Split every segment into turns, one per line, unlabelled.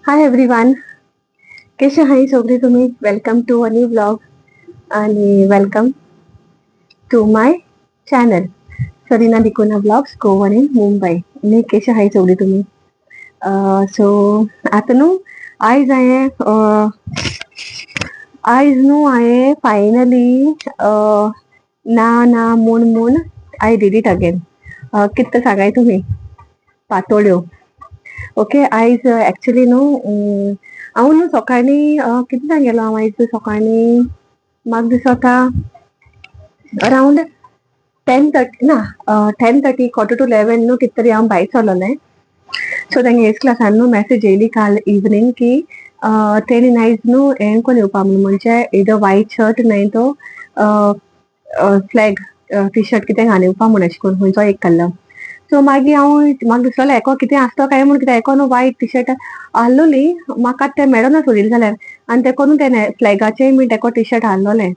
Hi everyone, कशे आहाय सगळीं तुमी? Welcome to a new vlog आणि welcome to my channel Sarina D'Cunha vlogs, Goan in Mumbai. आनी कशे आहाय सगळीं तुमी? सो आतां न्हू आयज हांवें आयज न्हू हांवें फायनली ना ना म्हूण म्हूण I did it again. कितें तें सांगाय तुमी? पातोळ्यो. ओके, आयज एक्चुली न्हू हांव न्हू सकाळीं कितल्यांक गेलो हांव आयज सकाळीं? म्हाका दिसता अरावंड 10:30 ना, 10:30, 10:45 न्हू कितें तरी हांव भायर सरलोलें. सो तेंगे एस क्लासान न्हू मॅसेज येयली काल इवनींग की तेणी आयज न्हू हें कोन्न येवपा म्हणून, म्हणजे इदर वायट शर्ट नाय तो फ्लॅग टी शर्ट कितें घालून येवपा म्हूण, अशें करून खंयचो एक कलर. सो मागीर हांव म्हाका दिसलोलें एको कितें आसतो काय म्हूण, कित्याक एको न्हू वायट टी शर्ट आहलोली, म्हाका तें मेळना सोदील जाल्यार आनी तें करून तें फ्लॅगाचें बी तेको टी शर्ट आहलोलें.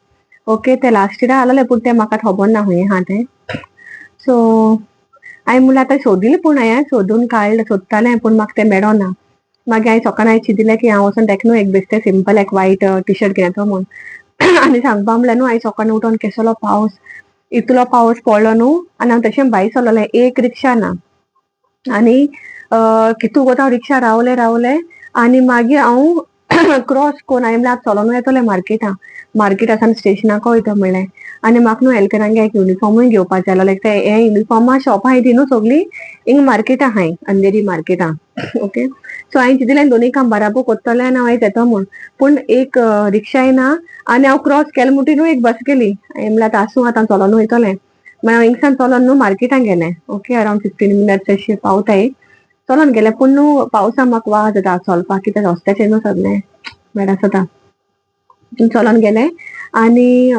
ओके, तें लास्ट इयरा आहलोलें, पूण तें म्हाका खबर ना खंय आहा तें. सो हांवें म्हणलें आतां सोदील, पूण हांवें सोदून काडलें, सोदतालें, पूण म्हाका तें मेळना. मागीर हांवें सकाळीं हांवें चिंतलें की हांव वचोन तेका न्हू एक बेश्टें सिंपल एक वायट टी शर्ट घेता म्हूण. आनी सांगपा म्हणल्यार न्हू हांवें सकाळीं उठोन केसलो पावस, इतलो पावस पडलो न्हू आनी हांव तशें भायर सरलोलें, एक रिक्षा ना. आनी कितू वता हांव रिक्षा रावलें रावलें आनी मागीर हांव क्रॉस कोन्न हांवें म्हणलें आतां चलोन येतलें मार्केटा, मार्केटा स्टेशनाक वयता म्हणलें. आनी म्हाका न्हू एल्करांगे एक युनिफॉर्मूय घेवपाक जाय आसलो. ते हे युनिफॉर्मा शॉपां आहाय ती न्हू सगळीं हिंग मार्केटा आहाय, अंधेरी मार्केटा. ओके, सो हांवें चिंतलें दोनूय काम बराबर कोत्तोलें आनी हांव आयज येतो म्हूण, पूण एक रिक्षाय ना आनी हांव क्रॉस केलें म्हणटी न्हू एक बस गेली. हांवें म्हणलें आतां आसूं, आतां चलोन वयतलें. मागीर हांव हिंगसान चलोन न्हू मार्केटान गेलें. ओके, अरावंड 15 मिनट्स अशें पावताय. चलोन गेलें, पूण न्हू पावसा म्हाका वाज येता चलपाक, कित्याक रस्त्याचेर न्हू सगळें मेड आसता. चलोन गेलें आनी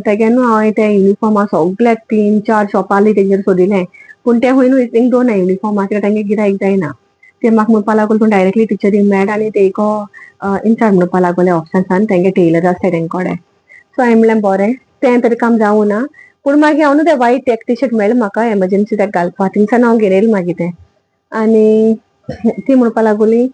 तेगे न्हू हांवें ते युनिफॉर्मा सगळे तीन चार शॉपां तेंगेर सोदिलें, पूण ते खंय न्हू थिंग दोन युनिफॉर्मा, कित्याक तेंगे गिरायक जायना. ते म्हाका म्हणपा लागलो, तूं डायरेक्टली टिचरीक मेळ आनी ते एक इन्चार्ज म्हणपा लागले ऑफिसान, तेंगे टेलर आसता तेंचे कडेन. सो हांवें म्हणलें बरें, तें तरी काम जावं ना. पूण मागीर हांव न्हू तें वायट एक टी शर्ट मेळ्ळें म्हाका एमर्जन्सी तेका घालपाक, थिंगसान हांव घेवन येयलें मागीर तें. आनी ती म्हणपा लागली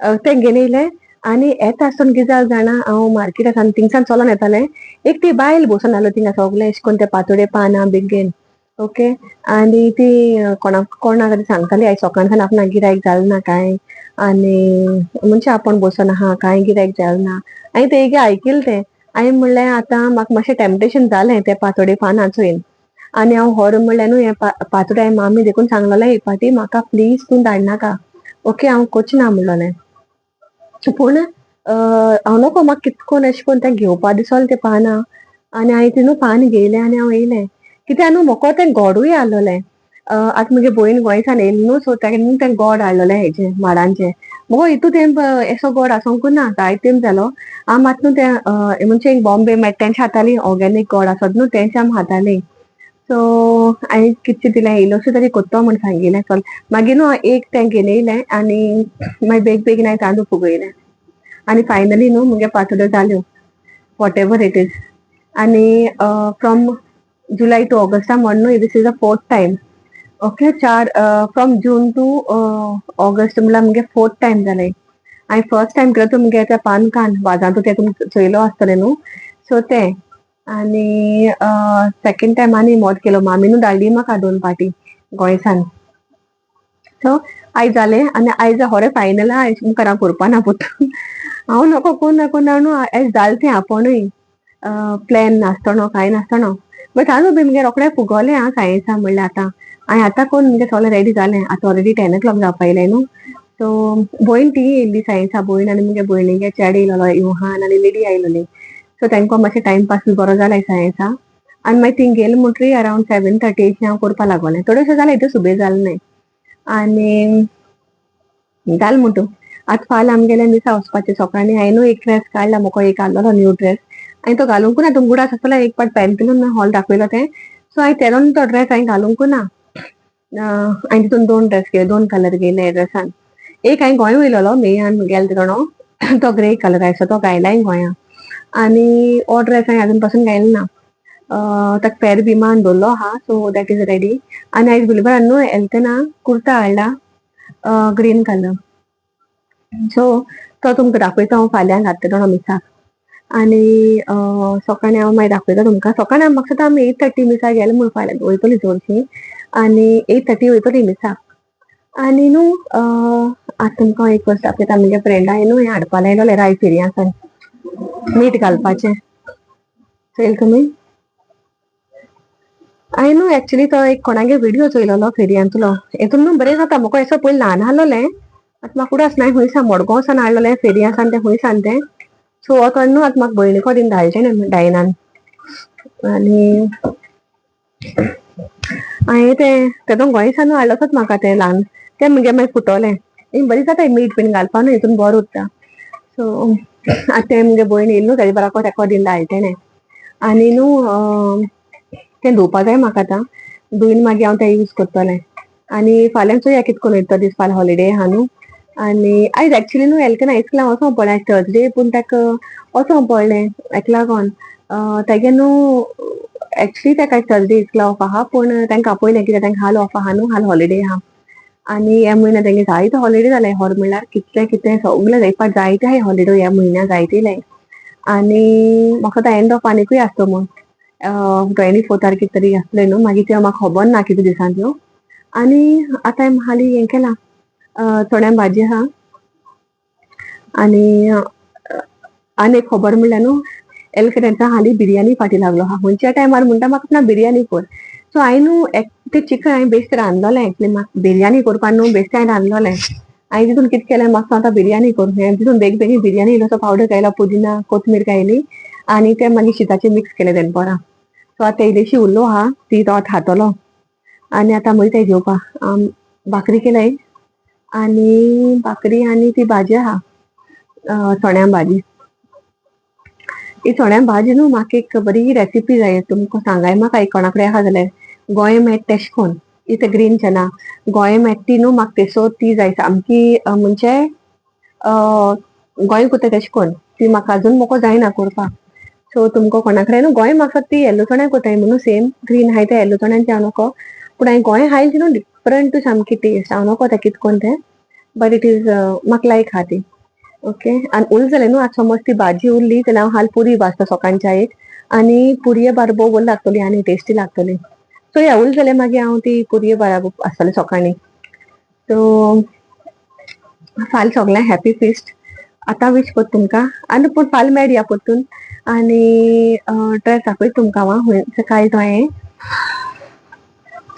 तें घेवन येयलें. आनी येता आसतना कितें जालें जाणा, हांव मार्केटासान थिंगसान चलोन येतालें, एक ती बायल बसून आसलो थिंगा सगळें अशें करून ते पातोळे पानां बी घेवन. ओके, आनी ती कोणाक कोणाक तरी सांगताली आयज सकाळसान आपणाक गिरायक जालें ना कांय आनी म्हणजे आपूण बसून आहा, कांय गिरायक जालें ना. हांवें तेगे आयकिलें तें. हांवें म्हणलें आतां म्हाका मातशें टेम्पटेशन जालें तें पातोळे पानां चोयन. आनी हांव हर म्हणलें न्हू हें पातोळे हांवें मामी देखून सांगलेलें एक फावटी, म्हाका प्लीज तूं धाडनाका, ओके, हांव कोच ना म्हणलोलें. पूण हांव नको, म्हाका कितकोन अशें कोन्न तें घेवपा दिसोलें तें पानां. आनी हांवें ती न्हू पान घेयलें आनी हांव येयलें, कित्याक न्हू म्हाका तें गोडूय आहलोलें. आतां मुगे भयण गोंयसान येयलें न्हू, सो तेका न्हू तें गोड हाडलोलें हेजें माडांचें. मगो हितू तेंप येसो गोड आसोंकू ना, जायते तेंप जालो. आमी आतां न्हू तें म्हणजे बॉम्बे मेळटा तेंचे हाताली ऑर्गेनीक गोड आसत न्हू, तेंचे आमी खातालीं. सो हांवें कितें दिलें, इल्लोसो तरी कोत्तो म्हूण सांगिल्लें. चल, मागीर न्हू एक तें घेवन येयलें आनी मागीर बेग बेगीन हांवें तांदूळ फुगयलें आनी फायनली न्हू मुगे पातोळ्यो जाल्यो, what ever it is. आनी फ्रॉम जुलय टू ऑगस्टा म्हण न्हू this is the fourth time. Okay, चार, फ्रॉम जून टू ऑगस्ट म्हणल्यार मुगे फोर्थ टायम जालें. हांवें फर्स्ट टायम केलो तो मुगे त्या पानकान वाजांतू, तें तुमी चोयलो आसतलें न्हू, सो तें. आनी सेकेंड टायम आनी मोद केलो, मामीनू धाडली म्हाका दोन पाटी गोंयसान. सो आयज जालें आनी आयज होरें फायनल आयज मुखार हांव करपा ना पुत, हांव नको कोन्न कोन्न न्हू आयज जालें तें आपुणूय, प्लॅन नासतना कांय नासतना. बट हांव बी मुगे रोखडें फुगोलें. हांव सायन्सा म्हणल्यार आतां हांवें आतां कोन्न मुगे सगळें रेडी जालें. आतां ऑलरेडी 10 ओ क्लॉक जावपा येयलें न्हू. सो भयण ती येयल्ली सायन्सा, भयण आनी मुगे भयणीगे चेडे येयलोलो युहान आनी लिडी आयलोली. सो तांकां मातशें टायमपास बरो जाला सायन्सा. आनी मागीर थिंग गेले म्हणटरी अरावंड 7:30 अशें हांव करपा लागोलें. थोडेशें जालें, इतू सुबेज जालें न्हय. आनी जालें म्हणटू आतां फाल्यां आमगेलें मिसा वचपाचें. सकाळीं हांवें न्हू एक ड्रेस काडला, म्हाका एक आहलोलो न्यू ड्रेस, हांवें तो घालूंक ना. तुमकां उगडास आसतलो, एक पाट पॅन्टलून हॉल दाखयलो तें. सो हांवें तेदोन तो ड्रेस हांवें घालूंक ना. हांवें तितून दोन ड्रेस घेयले, दोन कलर घेयले ड्रेसान. एक हांवें गोंय वयलोलो मेयान गेले तेदोणो, तो ग्रे कलर आसलो, तो घायलाय गोंया. आनी हो ड्रेस हांवें अजून पासून घायलो ना. ताका पेर बी मारून दवरलो आहा, सो that is ready. आनी आयज बिलबरान न्हू एल्तेना कुर्ता हाडला ग्रीन कलर. सो तो तुमकां दाखयता हांव फाल्यां घातलेलो मिसाक. आनी सकाळीं हांव मागीर दाखयता तुमकां. सकाळीं म्हाका दिसता आमी 8:30 मिसाक गेले म्हूण फाल्यां वयतली चडशीं आनी 8:30 वयतली मिसाक. आनी न्हू आतां तुमकां एक वस्त दाखयता. म्हगे फ्रेंडा न्हू हें हाडपा लायलोलें राय फेरयां मीठ घालपाचें. चोयल तुमी? हांवें न्हू एक्चुली तो एक कोणागे व्हिडियो चोयलोलो फेरयांतलो. हेतून न्हू बरें जाता. म्हाका असो पयलीं ल्हान आहलोलें, आतां म्हाका उडास ना खंय सान मडगांव सान हाडलोलें फेरयां सान तें खंय सान तें. सो हो तो न्हू आतां म्हाका भयणी कडेन धाडलें डायनान. आनी हांवें तें तेदोन गोंय सान हाडलोच म्हाका तें ल्हान तें मुगे मागीर फुटोलें. बरी जाता मीठ बीन घालपा न्हू हितून बरें उरता. सो आतां तें मुगे भयण येयली न्हू तेजे बराबर तेका दिन धाडलें तेणें. आनी न्हू तें धुवपा जाय म्हाका आतां, धुवन मागीर हांव तें यूज करतलें. आनी फाल्यां चोया कितें करून वयता दीस, फाल्यां हॉलिडे आहा न्हू. आनी आयज एक्चुली न्हू एलकेन इस्कुलान वचोंक पडलें आयज थर्सडे, पूण ताका वचोंक पडलें हेका लागोन. तेगे न्हू एक्चुली ताका आयज थर्सडे इस्कुला ऑफ आहा, पूण तांकां आपयलें कित्याक तांकां हाल ऑफ आहा न्हू, हाल हॉलिडे आहा. आनी ह्या म्हयन्या तेंगे जायते हॉलिडे जाले. हॉर म्हणल्यार कितले कितें सगळे जायपाक जायते आहाय हॉलिडे ह्या म्हयन्या जायते. आनी म्हाका आतां एंड ऑफ आनीकूय आसतो म्हूण 24 तारखेक तरी आसतलें न्हू, मागीर तें म्हाका खबर ना कितें दिसान त्यो. आनी आतां हालीं हें केलां, चण्या भाजी आहा. आनी आनी एक खबर म्हणल्यार न्हू एलकेटांच्या हालीं बिरयानी फाटी लागलो आहा. खंयच्या टायमार म्हणटा म्हाका ना बिरयानी कर. सो हांवें न्हू तें चिकन हांवें बेश्टें रांदलोलें एक्चुली म्हाका बिरयानी करपाक न्हू बेश्टें हांवें रांदलोलें. हांवें तितून कितें केलें म्हाका सांगता बिरयानी कर. हें तितून बेगीन बेगीन बिरयानी इल्लोसो पावडर घायला, पुदिना कोथमीर घायली आनी तें मागीर शिताचें मिक्स केलें दनपरां. सो आतां इल्लीशी उरलो आहा ती तो आतां खातलो. आनी आतां मागीर तें जेवपा भाकरी केल्याय आनी भाकरी आनी ती भाजी आहा, चण्या भाजी. ही चण्या भाजी न्हू म्हाका एक बरी रेसिपी जाय तुमकां सांगाय म्हाका एक कोणा कडेन आहा जाल्यार. गोंय मेळटा तेश कोन इथे ग्रीन चना गोंय मेळटा ती न्हू म्हाका तेसो ती जाय सामकी, म्हणजे गोंय कोत्ता तेश कोन ती म्हाका अजून मोको जायना करपाक. सो तुमकां कोणा कडेन न्हू गोंय म्हाका ती येल्लो चण्या कोत्ताय म्हणून सेम ग्रीन आहाय ते येल्लो चण्याचे हांव नको, पूण हांवें गोंय हायल न्हू डिफरंट सामकी टेस्ट हांव नको तें कितें कोन तें, बट it is म्हाका लायक आहा ती. ओके आनी उरलें जाल्यार न्हू आतां समज ती भाजी उरली जाल्यार हांव हाल पुरी भाजता सकाळच्या एक आनी पुरये बारबो बरी लागतली आनी टेस्टी लागतली. सो या उरलें जाल्यार मागीर हांव ती पुरये बाराबर आसतलें सकाळीं. सो फाल्यां सगळ्यांक हॅपी फिस्ट आतां विश कोत्ता तुमकां. आनी पूण फाल्यां मेळया परतून आनी ड्रेस दाखयता तुमकां हांव खंय काय तो हांवें.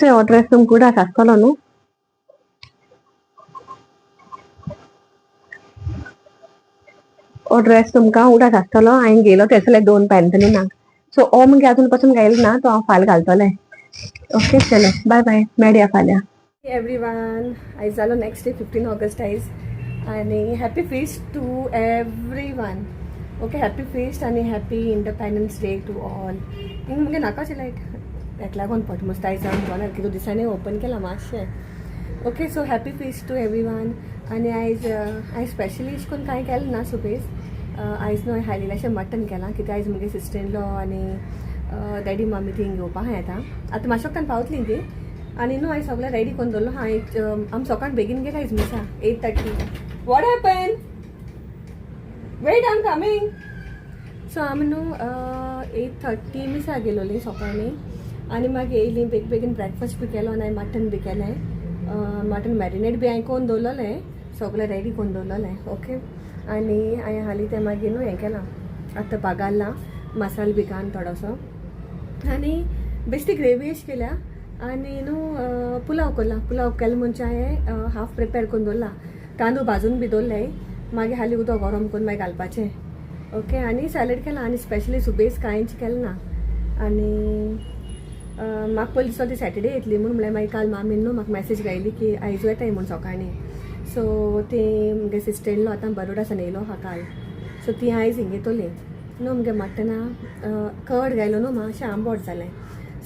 चोय हो ड्रेस तुमकां उडास आसतलो न्हू. हो ड्रेस तुमकां उडास आसतलो. हांवें घेयलो तेसले दोन पॅन्टलूनाक. सो हो मुगे अजून पसून घायलो ना, तो हांव फाल्यां घालतलें. ओके चलो बाय बाय, मेळया फाल्यां. एवरीवन, आयज जालो नेक्स्ट डे 15 ऑगस्ट आयज. आनी happy feast to everyone. Okay happy feast आनी happy independence day to all. हिंग मुगे नाकाची लायट हेका लागून पट मस्त आयज हांव बोनार कितें दिसांनी ओपन केलां मातशें. Okay so happy feast to everyone. आनी आयज हांवें स्पेशली अशें करून कांय केलें ना सुबेज. आयज न्हू हांवें हालीं इल्लेशें मटन केलां कित्याक आयज मुगे सिस्टर इन लॉ आनी डॅडी मम्मी ती घेवपा आहाय आतां. आतां मातशें वखदान पावतलीं ती. आनी न्हू हांवें सगळें रेडी करून दवरलो हांवें. आमी सकाळीं बेगीन गेला आयज मिसा 8:30. What happen? Wait I am coming. So आमी न्हू 8:30 मिसा गेलोलीं सकाळीं आनी मागीर येयलीं बेगीन बेगीन ब्रेकफास्ट बी केलो आनी हांवें मटन बी केलें. मटन मॅरिनेट बी हांवें करून दवरलोलें, सगळें रेडी करून दवरलोलें. ओके आनी हांवें हालीं तें मागीर न्हू हें केलां आतां बागारलां मसाल बी घालून थोडोसो आनी बेश्टी ग्रेवी अशी केल्या. आनी न्हू पुलाव करला. पुलाव केलो म्हणजे हांवें हाफ प्रिपेर करून दवरला, तांदूळ भाजून बी दवरले, मागीर हालीं उदक गरम करून मागीर घालपाचें. ओके आनी सॅलड केलां आनी स्पेशली सुबेज कांयच केलें ना. आनी म्हाका पयलीं दिसता ती सॅटर्डे येतली म्हूण, म्हणल्यार मागीर काल मामीन न्हू म्हाका मॅसेज घायली की आयज येताय म्हूण सकाळीं. सो ती मुगे सिस्टर इन लॉ आतां बरोडासान येयलो आहा काल. सो ती आयज हिंग येतली न्हू. मुगे मटना कर्ड घायलो न्हू मातशें आंबट जालें.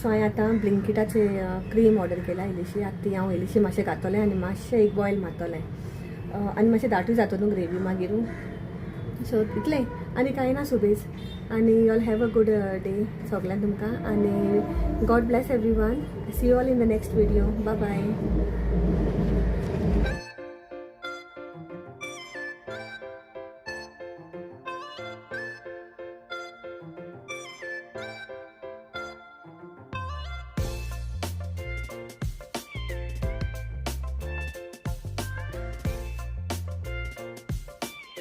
सो हांवें आतां ब्लिंकिटाचे क्रीम ऑर्डर केल्या इल्लीशी. आतां ती हांव इल्लीशी मातशें घातलें आनी मातशें एक बॉयल मारतलें आनी मातशें दाटूय जाता न्हू ग्रेवी मागीर. सो इतलें आनी कांय ना सुबेज. आनी you all have a good day सगल्यांक तुमकां. आनी God bless everyone. See you all in the next video. Bye bye.